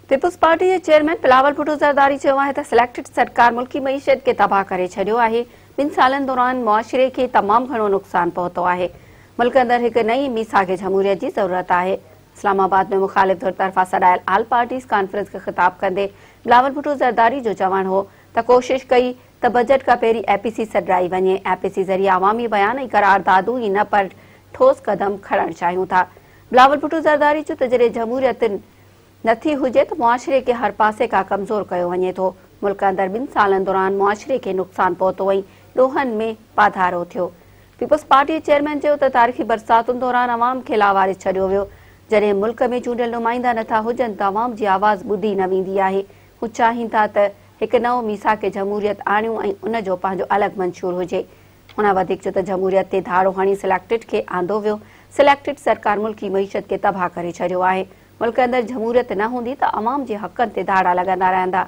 Peoples party جي chairman Bilawal Bhutto Zardari چيو آهي ته سليڪٽڊ سرڪار ملڪي معيشت کي تباهه ڪري ڇڏيو آهي، ٻن سالن دوران معاشري کي تمام گهڻو نقصان پهتو آهي، ملڪ اندر هڪ نئين ميثاق جمهوريت جي ضرورت آهي. اسلام آباد ۾ مخالف ڌر طرفان سڏايل آل پارٽيز ڪانفرنس کي خطاب ڪندي بلاول ڀٽو زرداري جو چوڻ هو ته ڪوشش ڪئي ته بجيٽ کان پهرين اي پي سي سڏرائي وڃي، اي پي سي ذريعي عوامي بيان ۽ قراردادون ئي نه پر ٺوس قدم کڻڻ چاهيون ٿا. بلاول ڀٽو زرداري چيو ته جڏهن جمهوريت نه ٿي هجي ته معاشري کي هر پاسي کان ڪمزور ڪيو وڃي ٿو، ملڪ اندر ٻن سالن دوران معاشري کي نقصان پهتو ۽ ڏوهن ۾ واڌارو ٿيو. پيپلز پارٽي جي چيئرمين چيو ته تاريخي برساتن دوران عوام کي لاوارث ڇڏيو ويو، جڏهن ملڪ ۾ چونڊيل نمائندا نه ٿا هجن ته عوام جي آواز ٻڌي نه ويندي آهي، هو چاهين ٿا ته هڪ نئون ميثاق جمهوريت آڻيون ۽ ان جو پنهنجو الڳ منشور هجي. هن وڌيڪ چيو ته جمهوريت تي ڌاڙو هڻي سليڪٽڊ کي آندو ويو، سليڪٽڊ سرڪار ملڪي معيشت کي تباهه ڪري ڇڏيو آهي، ملڪ اندر جمهوريت نه هوندي ته عوام جي حقن تي ڌاڙا لڳندا رهندا.